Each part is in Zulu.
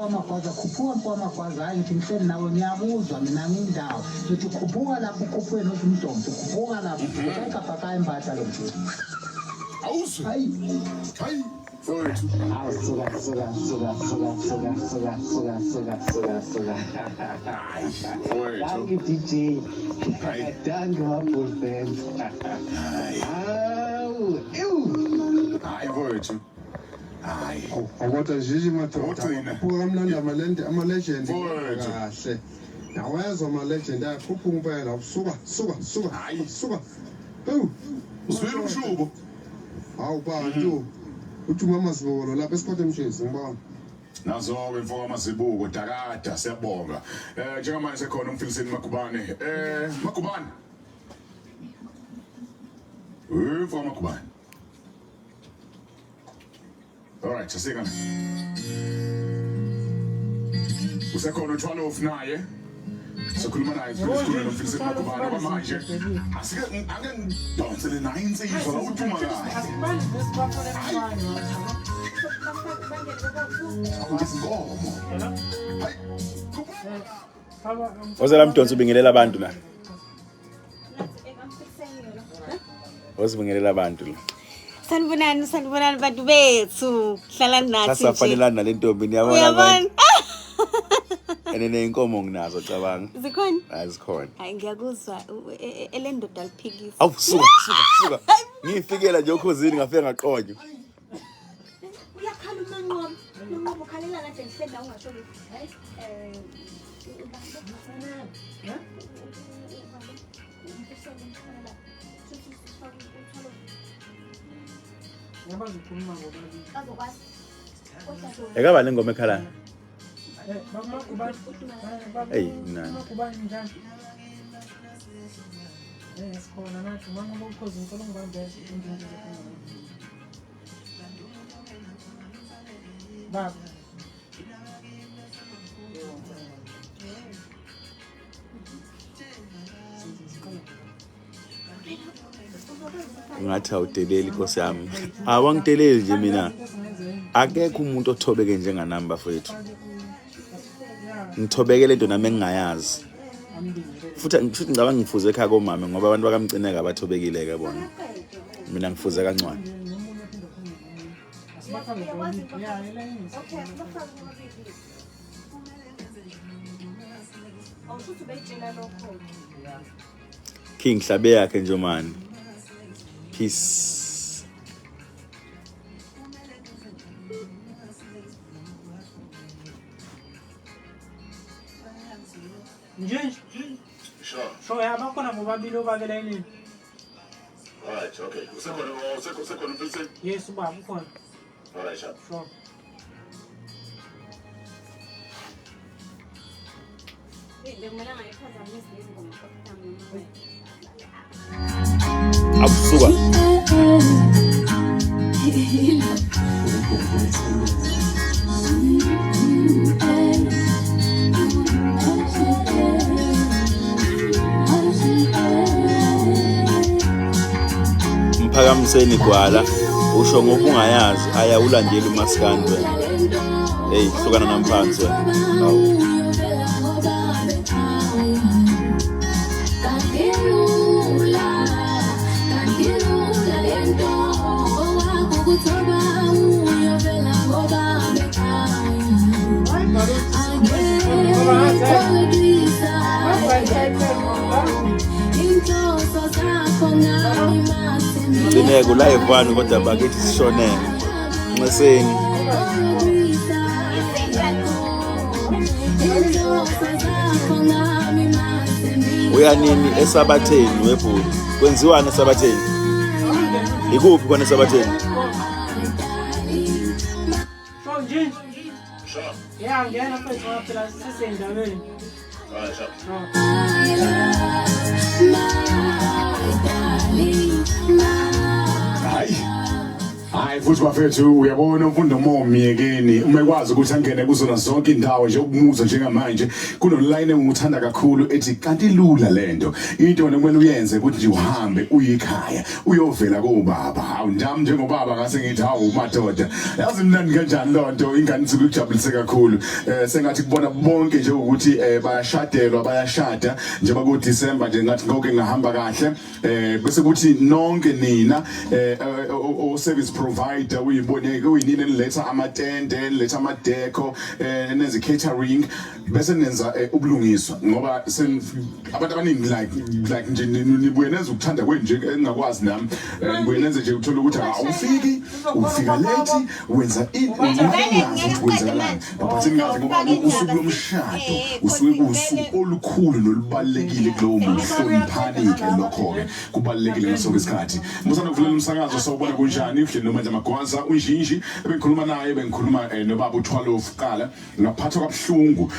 Amagwaza khuphuka mfo amagwaza hayi ngithi ngihleli nawe ngiyakuzwa mina ngindawo ngithi khuphuka lapho ukhuphuke nozumdomso khuphuka lapho usayigabhaka imbatha lo mfo Awuzwe. hayi Hayi. Mfowethu. hawu suka suka suka suka suka suka suka suka suka suka. Mfowethu. Dankie DJ. Hayi. Dankie mabhulfans. Hayi. Hawu ewu. Hayi mfowethu. Hayi. Kodwa nje madoda Ugcina. khuphuka kamnandi ama-legend Mfowethu. kahle. Awezwa ama-legend ayakhuphuka impela suka suka suka Hayi. suka. Ewu Uzwile umshubo. hawu bantu. Uthi umama Sibolo lapha esikhothe emshezi ngibona. Nazo-ke mfo kamazibuko dakada siyabonga. Njengamanje sekhona umfiliseni Magubane. Magubane. Mfo kaMagubane. Alright, sasika. Usekhona uThwalofu naye. Sikhuluma naye sikhuluma nomfiliseni Magubane kwamanje. Asike ake ngidonsele naye insizwa la uduma kahle. Asibali besibafuna emfana. Izinkomo. Hayi. Baba Wozela mdonsi ubingelela abantu la. Wozibingelela abantu la. Sanibonani, sanibonani bantu bethu. Hlalani nathi nje. Sasafanelana nale ntombi niyabona Uyabona? manje. Ene neyinkomo nginazo cabanga. Zikhona? Azikhona. Hayi ngiyakuzwa elendoda liphikisa. Awu suka suka suka. Ngiyifikela nje okhozini ngafika ngaqonywa. Uyakhala uManqoba. Umanqoba ukhalela kade ngihleli la ungasho lutho. Yabazokhuluma ngobabili. Bazokwazi. Ekaba le ngoma ekhalayo. Baba Eyi, mnandi. Magubane njani? Sikhona nathi uma ngoba ukhozi ngicela ungibambe baba. Ngathi awudeleli Nkosi yami. Awangideleli nje mina. Akekho umuntu othobeke njenganami bafowethu. Ngithobeke lento nami engingayazi. Futhi futhi ngicabanga ngifuze ekhaya komame ngoba abantu bakamcineka abathobekile ke bona. Mina ngifuze kancane. Okay, asibafake bobabili. Awushuthi ubeyitshela lokho. King hlabe yakhe nje mani. Peace. Nje Sure. sho ya bakhona bobabili obabela yini? Alright, okay. Usekhona usekhona umfiliseni. Yes ubaba ukhona. Alright, sharp. Sure. Bekumele ngayiphazamisi lezi ngoma kodwa Awusuka. Mphakamiseni gwala usho ngoba ungayazi aya ulandeli umaskandi wena. Hey hlukana namphansi wena. Awu. Gcineke live wani kodwa bakithi sishonele. Nxeseni. Uya nini esabatheni webhuti? Kwenziwani esabatheni? Ikuphi khona esabatheni? Sho nje. Sharp. Ya ngena mfethu ngoba phela sisendabeni. Alright, sharp. Sure. Hayi. Hayi futhi bafethu, uyabona uMfundo Mo myekeni uma ekwazi ukuthi angene kuzona zonke indawo nje ukumuzwa njengamanje kunoline engiwuthanda kakhulu ethi kanti lula lento, into wena kumele uyenze ukuthi nje uhambe uye ekhaya uyovela kobaba. Hawu ndami njengobaba ngase ngithi hawu madoda, yazi mnandi kanjani lonto, ingane isuke ikujabulise kakhulu. Sengathi kubona bonke nje ukuthi bayashadelwa, bayashada njengoba ku December nje, ngathi konke ngahamba kahle. Bese kuthi nonke nina o service provider uyibone kuyinini eniletha amatende, eniletha amadeko, nenze catering, bese nenza ubulungiswa ngoba abantu abaningi like nje nibuye nenze ukuthanda kwenu nje engingakwazi nami. Nibuye nenze nje uthola ukuthi awufiki, ufika late, wenza ini ungazi ukuthi kwenzakalani, baphatheni kahle ngoba usuku lomshado usuke kuwusuku olukhulu nolubalulekile kulowo muntu. Hloniphani-ke, lokho-ke kubalulekile ngaso sonke isikhathi. Musanda kuvulela umsakazo, sawubona, kunjani? Uhleli noMandla Magwaza, unjinji ebengikhuluma naye, bengikhuluma nobaba uThwalofu. Kuqala ngaphathwa kabuhlungu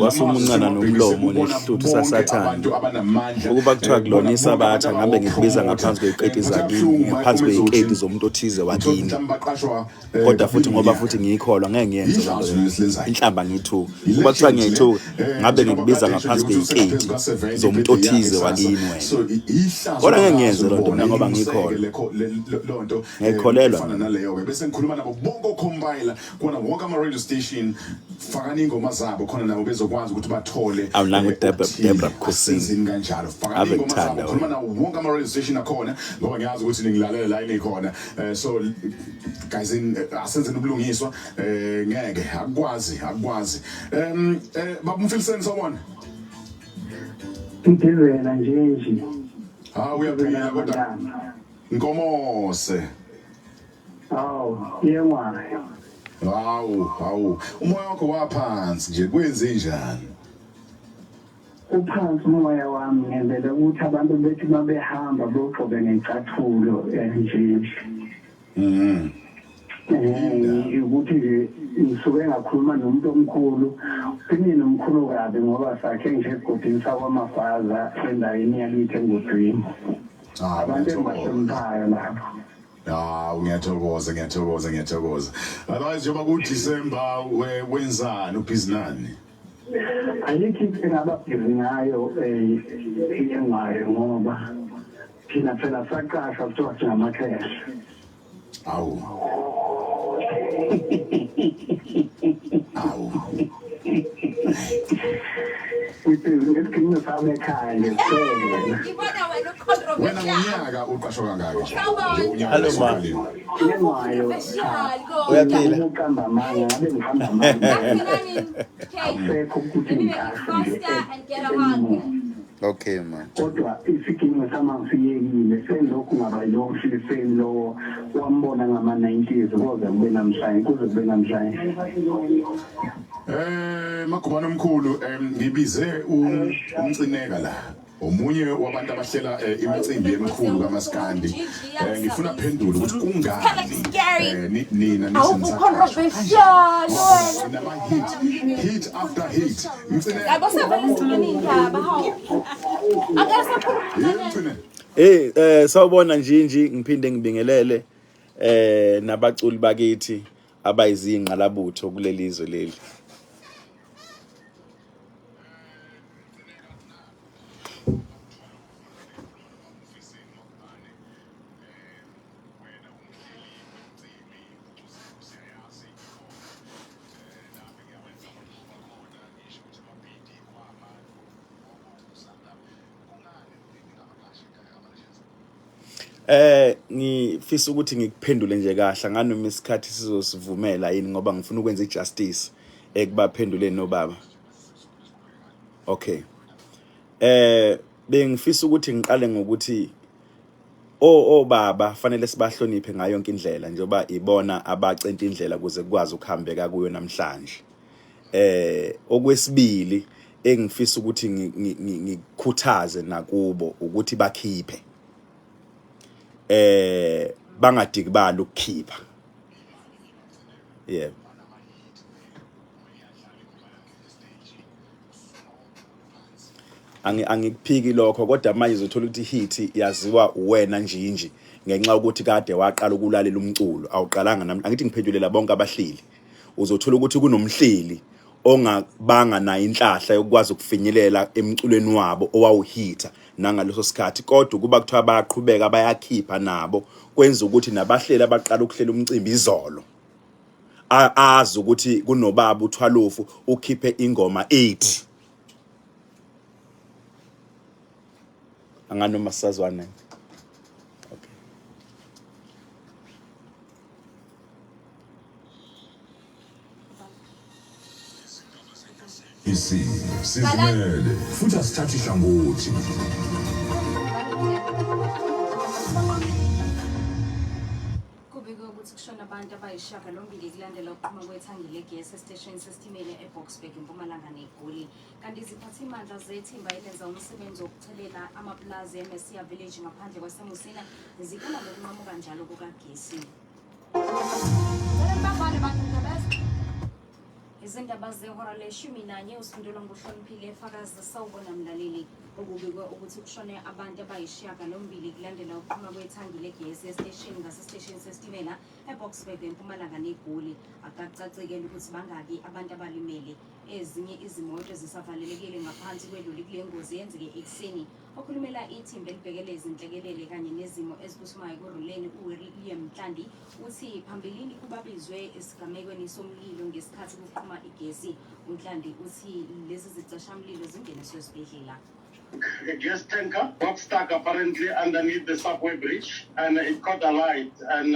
Wasumuncana nomlomo nesihluthu sasathane. Abantu abanamandla Ukuba kuthiwa kulona bona isabatha bonke ngabe ngikubiza abawu-promoter. ngaphansi kwey'keti Ngiphathwa zakini, kabuhlungu ngaphansi uma ezothi kwey'keti zomuntu othize uthola wakini. mhlawumbe baqashwa Kodwa futhi kabili ngoba ngonyaka. futhi ngiyikholwa ngeke ngiyenze loo nto Ihlazo leyo. lesilenzayo. Inhlamba ngiyithuka. Ukuba kuthiwa I-legend le ngiyayithuka ngabe njengoba ngikubiza kade nje ngaphansi ukuthi usengaphezu kwey'keti ka-70 zomuntu birthday yakhe othize kusasa wakini wena. So ihlazo Kodwa ngeke abakazi ngiyenze loo nto ulibona mina ngoba imuseke ngiyikholwa. lonto Ngiyayikholelwa efana mina. naleyo-ke. Bese ngikhuluma nabo bonke ocompiler kuwona wonke ama-radio station, fakani iy'ngoma zabo khona nabo bezokwazi ukuthi bathole Awu nangu okuthile. Debra Bukhosini. Asenzeni kanjalo, fakani Ave iy'ngoma zabo, ngikuthanda khuluma wena. nawo wonke ama-radio station akhona ngoba ngiyazi ukuthi ningilalela la enikhona. So guys, asenzeni ubulungiswa. Ngeke akukwazi, akukwazi. Baba Mfiliseni, sawubona. Ngidizela nje nje. Ha, uyaphila kodwa Nkomose? Hawu, yengwayo. Hawu, hawu, umoya wakho waphansi nje, kwenze njani? Uphansi umoya wami ngendlela ukuthi abantu bethi mabehamba bogqoke ngecathulo nje. Ukuthi nje ngisuke ngakhuluma nomuntu omkhulu, kimina omkhulu kabi ngoba sakhe nje egodini sakwaMagwaza endaweni yakithi eNgodwini. Ah, Abantu ngiyathokoza. engibahloniphayo lapho. Hawu, ngiyathokoza, ngiyathokoza, ngiyathokoza. Otherwise njengoba ku-December wenzani, ubhizi nani? Ayikho into engaba busy ngayo yengayo ngoba thina phela saqashwa kuthiwa singamakhehla. Hawu. Hawu. Ngithi ngesiginci sami ekhaya nje kuphela. Ngibona wena Wena ucontroversial. ngonyaka uqashwa kangaki nje? Nje unyaka Hello ma. usuqaliwe. Yengayo Controversial kodwa. Uyaphila? Ukuqamba amanga ngabe ngihamba amanga. Ngakhelani K. Akusekho ukuthi Let me make it ngiqashwe nje faster and get a hug. Okay ma. Kodwa isiginci sami angisiyekile, selokhu ngaba yilowo mfiliseni lowo wambona ngama-90s koze kube namhlanje, kuze kube namhlanje. Magubane omkhulu, ngibize umcineka la. Omunye wabantu abahlela imicimbi emikhulu kaMaskandi. Ngifuna phendula ukuthi kungani nina nithi Awukho nisaqashwa. controversial wena. Nama hit, hit after hit. Mcineka. Yabo sevele singene indaba hawu. Akasakhuluma. Yebo Mcineka. Hey sawubona Njinji, ngiphinde ngibingelele nabaculi bakithi abayizingqalabutho kuleli zwe leli. Ngifisa ukuthi ngikuphendule nje kahle nganoma isikhathi sizosivumela yini ngoba ngifuna ukwenza ijustice ekubaphenduleni nobaba. Okay. Bengifisa ukuthi ngiqale ngokuthi obaba fanele sibahloniphe ngayo yonke indlela njengoba ibona abacenta indlela ukuze kukwazi ukuhambeka kuyo namhlanje. Okwesibili engifisa ukuthi ngikhuthaze nakubo ukuthi bakhiphe, bangadikibali ukukhipha. Yebo. Angikuphiki lokho kodwa manje uzothola ukuthi hit yaziwa uwena njinji ngenxa yokuthi kade waqala ukulalela umculo awuqalanga nami angithi ngiphendulela bonke abahleli uzothola ukuthi kunomhleli ongabanga nayo inhlahla yokukwazi ukufinyelela emculweni wabo owawuhitha nangaleso sikhathi kodwa ukuba kuthiwa bayaqhubeka bayakhipha nabo kwenza ukuthi nabahleli abaqala ukuhlela umcimbi izolo azi ukuthi kunobaba uThwalofu ukhiphe ingoma 8 anganoma sisazwana okay. Sizimele futhi asithathi hlangothi. Kubikwe ukuthi kushone abantu abayisishiyagalombili kulandela ukuqhuma kwethangi legesi esiteshini sesitimela eBoksburg eMpumalanga neGoli. Kanti iziphathimandla zethimba elenza umsebenzi wokuchelela amapulazi eMessia Village ngaphandle kwaseMusina zikhala ngokunqamuka njalo kukagesi. Izindaba zehora leshumi nanye usindelwa nguhloniphile efakazi sawubona mlaleli okubikwe ukuthi kushone abantu abayishiyagalombili kulandela ukuqhuma kwethangi legesi esiteshini ngasesiteshini sesitimela eBoksburg eMpumalanga neGoli. Akucacekele ukuthi bangaki abantu abalimele. Ezinye izimoto zisavalelekile ngaphansi kweloli kule ngozi eyenzeke ekuseni. Okhulumela ithimba elibhekele izinhlekelele kanye nezimo eziphuthumayo kuRuleni uWilliam Ntlandi uthi phambilini kubabizwe esigamekweni somlilo ngesikhathi kuqhuma igesi. UNtlandi uthi lezi zicishamlilo zingeniswe esibhedlela. A gas tanker got stuck apparently underneath the subway bridge and it caught alight and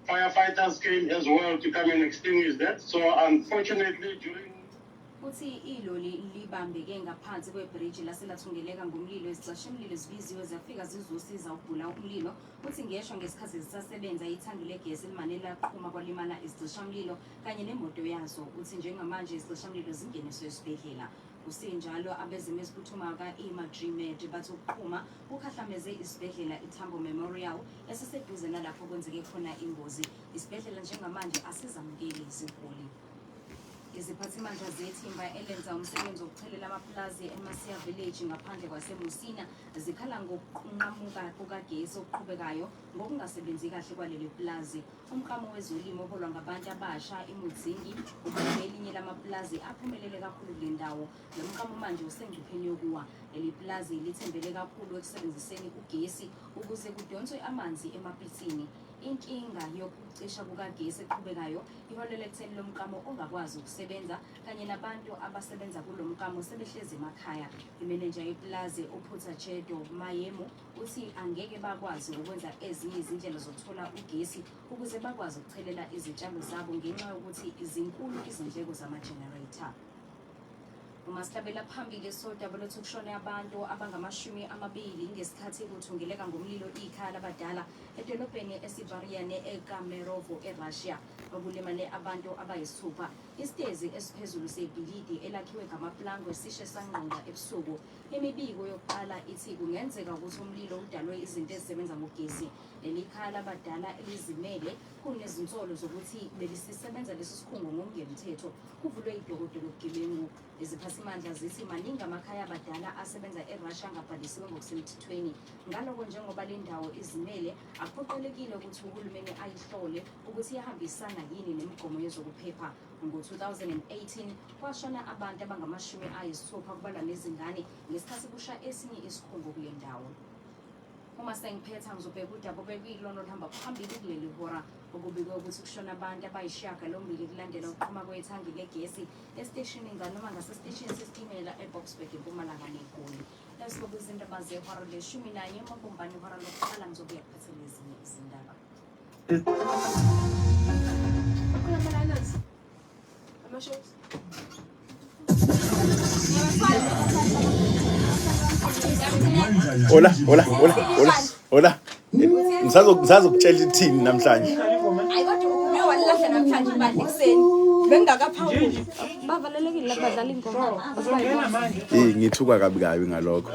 firefighters came as well to come and extinguish that. So unfortunately during Uthi iloli libambeke ngaphansi kwebhriji lase lathungeleka ngomlilo izicashimlilo zibiziwe zafika zizosiza ukubhula umlilo. Uthi ngeshwa ngesikhathi zisasebenza ithangi legesi limane laqhuma kwalimala izicishamlilo kanye nemoto yazo. Uthi njengamanje izicishamlilo zingeniswe esibhedlela. Kusenjalo abezimo eziphuthumayo ka-Imadrimed bathi ukuqhuma kukhahlameze isibhedlela iTambo Memorial esiseduze nalapho kwenzeke khona ingozi. Isibhedlela njengamanje asizamukeli iziguli. Iziphathimandla zethimba elenza umsebenzi wokuchelela amapulazi eMasia Village ngaphandle kwaseMusina zikhala ngokunqamuka kukagesi okuqhubekayo ngokungasebenzi kahle kwaleli pulazi. Umklamo wezolimo oholwa ngabantu abasha iMudzingi ubambe elinye lamapulazi aphumelele kakhulu kule ndawo. Lo mklamo manje usengcupheni yokuwa. Leli pulazi lithembele kakhulu ekusebenziseni ugesi ukuze kudonswe amanzi emapitsini. Inkinga yokucisha kukagesi eqhubekayo iholele ekutheni lo mklamo ungakwazi ukusebenza kanye nabantu abasebenza kulo mklamo sebehlezi emakhaya. Imenenja yepulazi uPhutha Chedo Mayemu uthi angeke bakwazi ukwenza ezinye izindlela zokuthola ugesi ukuze bakwazi ukuchelela izitshalo zabo ngenxa yokuthi zinkulu izindleko zama-generator. Uma sihlabela phambili sodaba lwethu kushone abantu abangamashumi amabili ngesikhathi kuthungeleka ngomlilo ikhaya labadala edolobheni eSibariyane eKamerovo eRussia. Okulimale abantu abayisithupha. Isitezi esiphezulu sebhilidi elakhiwe ngamaplangwe sishe sangqongqa ebusuku. Imibiko yokuqala ithi kungenzeka ukuthi umlilo udalwe izinto ezisebenza ngogesi. Leli khaya labadala elizimele kunezinsolo zokuthi belisisebenza lesi sikhungo ngokungemthetho. Kuvulwe idokodo lobugebengu. Iziphathimandla zithi maningi amakhaya abadala asebenza eRussia angabhalisiwe ngokusemthethweni. Ngaloko njengoba le ndawo izimele, akuphoqelekile ukuthi uhulumeni ayihlole ukuthi iyahambisana yini nemigomo yezokuphepha. Ngo-2018 kwashona abantu abangamashumi ayisithupha kubalwa nezingane ngesikhathi kusha esinye isikhungo kule ndawo. Uma sengiphetha ngizobheka udaba obekuyilona oluhamba phambili kuleli hora okubikwe ukuthi kushona abantu abayishiyagalombili kulandela ukuqhuma kwethangi legesi esiteshini nganoma ngasesiteshini sesitimela eBoksburg eMpumalanga neGoli. Lezo kuzindaba zehora leshumi nanye emabumbane ihora lokuqala ngizobuya kuphathela ezinye izindaba. Akhona ama-liners. Ama-shorts. Hola, hola, hola, hola, hola. Ngisazokutshela ithini namhlanje. Hayi kodwa ubuye walilahla namhlanje ibandla ekuseni. Bengingakaphawuli. Bavalelekile lapha badlala ingoma. Uzongena manje. Eh ngithuka kabi kabi ngalokho.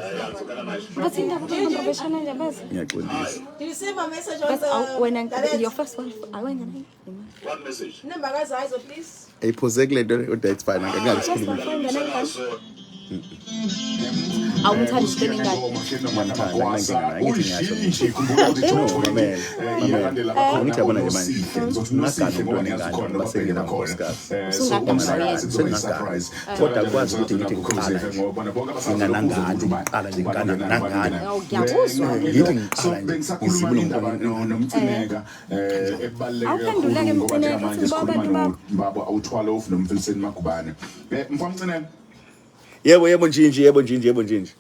Bathi indaba controversial nje bazi. Ngiyaxolisa. Did you see my message on But the wena Dalet? your first wife awenga naye. Number kaZayizo please. Ayiphuze kule nto kodwa it's fine. Angeke First ngisikhulume. wife wenga naye. Awumthandi uhleli ingane. Ngiyamthanda, angithi ngiyasho. Uyishintshe khumbula ukuthi No, Top 20 mamela, mamela. iyalandela bakhona Angithi yabona nje manje, uNosihle. Ngizothi ngingagana uNosihle ngoba umntwana ngiyazi ingane khona ngoba nobabheke sengina bakhona. unkosikazi. So Usungagana umsakazi yena. kuzoba Sengingagana. i-surprise. Kodwa akwazi ukuthi ngithi Ukhozi ngiqala FM nje. ngoba bona bonke abasazi lokhu Nginganangane, ukuthi ubani, ngiqala nje ubani ngigana ungenani, ubani nangane. ungenani. Awu, ngiyakuzwa. Ngithi So ngiqala nje bengisakhuluma ngizibule indaba umntwana. noMcineka ebaluleke Awuphenduleke kakhulu ngoba Mcineka, njengamanje uthi ngiba sikhuluma abantu bakho. nobaba uThwalofu noMfiliseni Magubane. Mfowethu Mcineka, Yebo, yebo Njinji, yebo Njinji, yebo Njinji.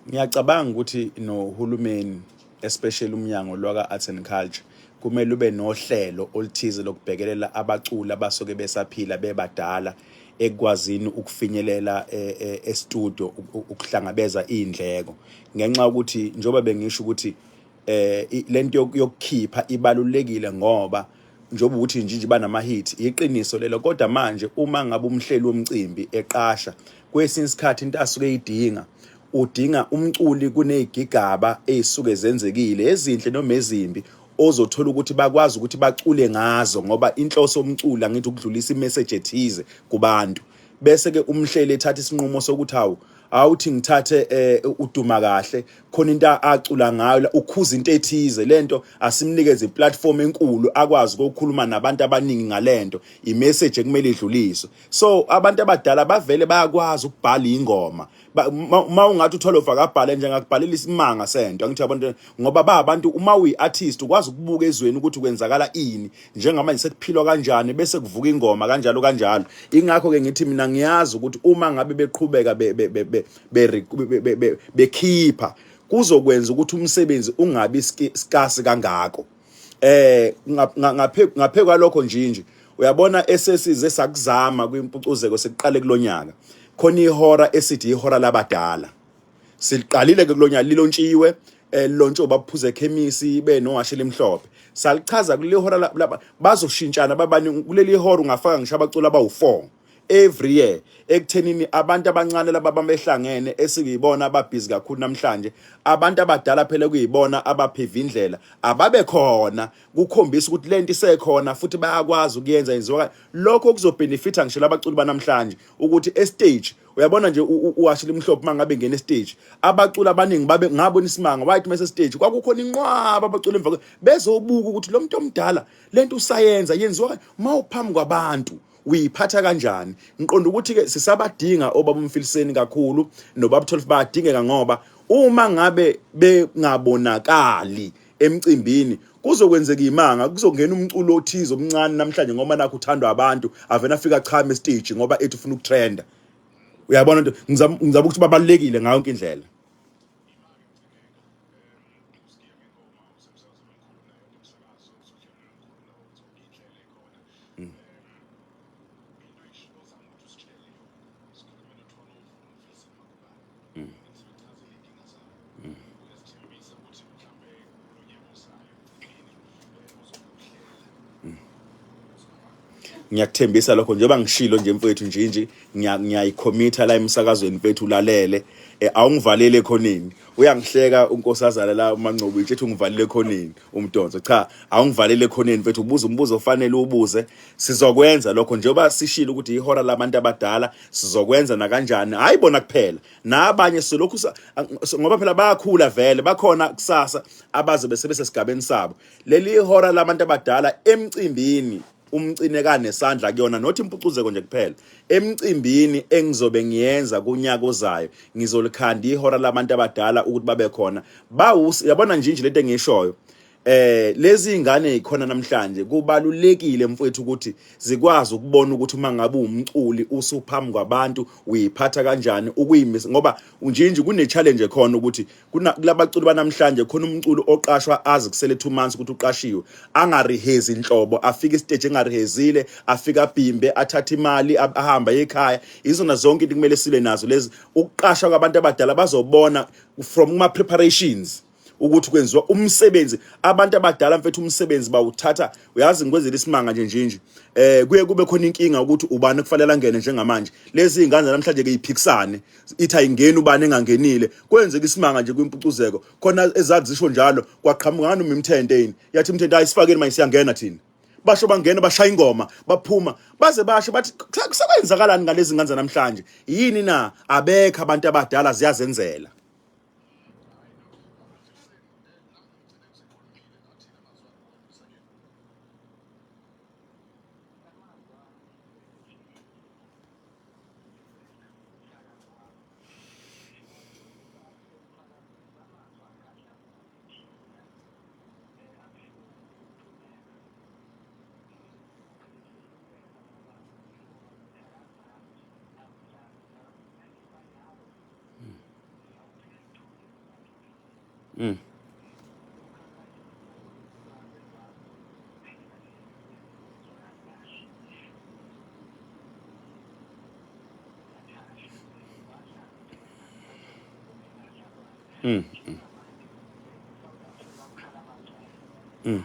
Ngiyacabanga ukuthi nohulumeni especially umnyango lwaka Arts and Culture kumele ube nohlelo oluthize lokubhekelela abaculi abasuke besaphila bebadala ekwazini ukufinyelela e-studio ukuhlangabeza iy'ndleko ngenxa yokuthi njengoba bengisho ukuthi lento yokukhipha ibalulekile ngoba njengoba ukuthi nje nje banama hit iqiniso lelo. Kodwa manje uma ngabe umhleli womcimbi eqasha kwesinye isikhathi into asuke eyidinga udinga umculi kunezigigaba ezisuke zenzekile ezinhle noma ezimbi ozothola ukuthi bakwazi ukuthi bacule ngazo ngoba inhloso yomculi angithi ukudlulisa imessage ethize kubantu, bese ke umhleli ethatha isinqumo sokuthi hawu awuthi ngithathe uduma kahle khona into acula ngayo la ukhuza into ethize lento asimnikeze iplatform enkulu akwazi ukukhuluma nabantu abaningi ngalento imessage ekumele idluliswe. So abantu abadala bavele bayakwazi ukubhala ingoma, uma ungathi uthole ufakabhale nje ngakubhalela isimanga sento angithi abantu ngoba ba abantu uma uyi-artist ukwazi ukubuka ezweni ukuthi kwenzakala ini njengamanje sekuphilwa kanjani bese kuvuka ingoma kanjalo kanjalo. Ingakho ke ngithi mina ngiyazi ukuthi uma ngabe beqhubeka bekhipha kuzokwenza ukuthi umsebenzi ungabi scarce kangako. Ngaphe kwalokho nje uyabona esesize sakuzama kwimpucuzeko sekuqale kulonyaka khona ihora esithi ihora labadala siliqalile ke kulonyaka lilontshiwe lontsho baphuze ekhemisi benowashi elimhlophe salichaza kuleli hora bazoshintshana babani kuleli hora ungafaka ngisho abaculi abawu4 every year ekuthenini abantu abancane laba bamehlangene esikuyibona ababhizi kakhulu namhlanje abantu abadala phela kuyibona abaphiva indlela ababe khona kukhombisa ukuthi lento isekhona futhi bayakwazi ukuyenza yenziwa lokho kuzobenefita ngisho labaculi banamhlanje ukuthi estage uyabona nje uwashile imhlophe mangabe ngena estage abaculi abaningi babe ngabona isimanga wathi mase stage kwakukhona inqwaba abaculi emva bezobuka ukuthi lo muntu omdala lento usayenza yenziwa mawuphambi kwabantu uyiphatha kanjani. Ngiqonda ukuthi ke sisabadinga obaba uMfiliseni kakhulu nobaba 12 bayadingeka ngoba uma ngabe bengabonakali emcimbini kuzokwenzeka imanga kuzongena umculo othize omncane namhlanje ngoba nakho uthandwa abantu avena afika chama estage ngoba ethi ufuna ukutrenda. Uyabona into ngizama ukuthi babalekile ngayo yonke indlela. Ngiyakuthembisa lokho njengoba ngishilo nje mfowethu Njinji, ngiyayikhomitha la emsakazweni mfethu ulalele. Awungivalele ekhoneni. Uyangihleka unkosazana la uMangcobo itshe ungivalele ekhoneni umdonso. Cha, awungivalele ekhoneni mfethu, ubuza umbuzo ofanele ubuze. Sizokwenza lokho njengoba sishilo ukuthi ihora labantu abadala sizokwenza nakanjani. Hayi bona kuphela. Nabanye solokhu ngoba phela bayakhula vele bakhona kusasa abaze besebesesigabeni sabo. Leli ihora labantu abadala emcimbini umcineka nesandla kuyona not impucuzeko nje kuphela emcimbini engizobe ngiyenza kunyaka ozayo ngizolikhanda ihora labantu abadala ukuthi babe khona bawus yabona nje nje lento engiyishoyo lezi ingane ikhona namhlanje kubalulekile mfowethu ukuthi zikwazi ukubona ukuthi uma ngabe umculi usuphambi kwabantu uyiphatha kanjani ukuyimisa ngoba unjinji kune challenge ekhona ukuthi kulabaculi banamhlanje khona umculo oqashwa azi kusele 2 months ukuthi uqashiwe angarihezi inhlobo afike istage engarihezile afike abhimbe athathe imali ahamba ekhaya izona zonke into kumele sile nazo lezi ukuqashwa kwabantu abadala bazobona from kuma preparations ukuthi kwenziwa umsebenzi abantu abadala mfethu umsebenzi bawuthatha uyazi ngikwenzela isimanga nje nje nje kuye kube khona inkinga ukuthi ubani kufanele angene njengamanje lezi ingane namhlanje ke iphikisane ithi ayingeni ubani engangenile kwenzeka isimanga nje kwimpucuzeko khona ezathi zisho njalo kwaqhamuka noma imthente yini yathi imthente ayisifakeni manje siyangena thina basho bangena bashaya ingoma baphuma baze basho bathi kusekwenzakalani ngalezi ngane namhlanje yini na abekho abantu abadala ziyazenzela. Mm. Mm. Mm.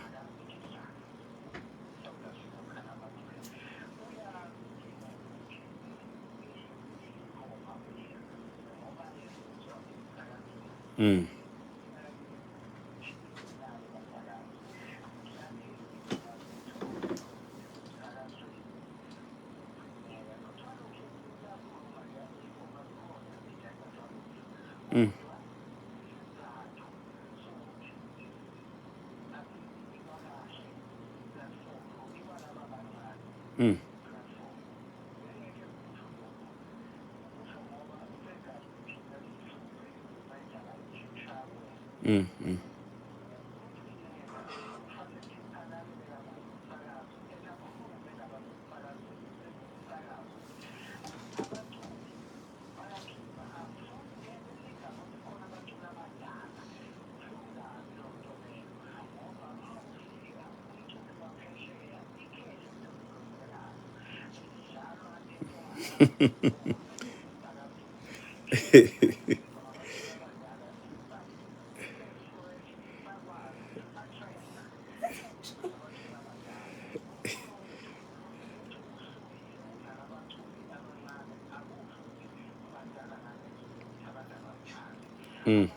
Mm. Mm. Mm. Mm. Mm. Mm.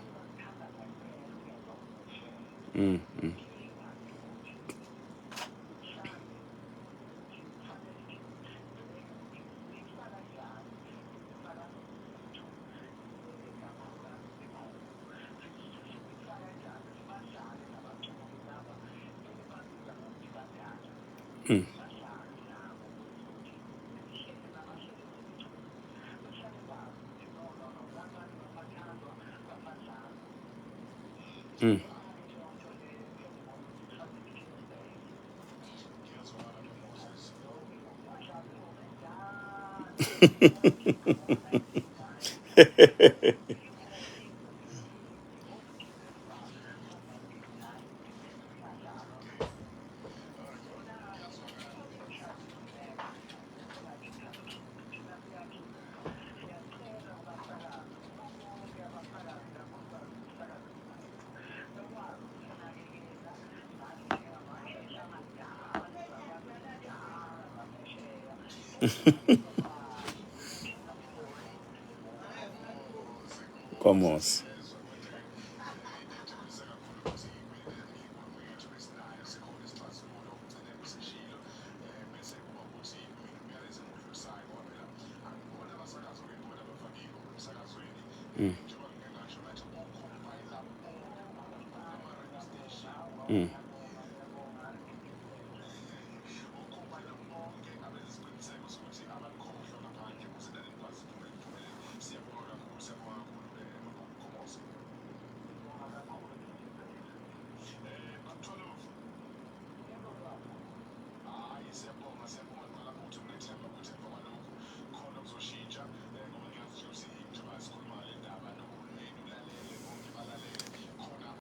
Mm. Mm. Mm. Mm. Nkomosi. Mm. Mm.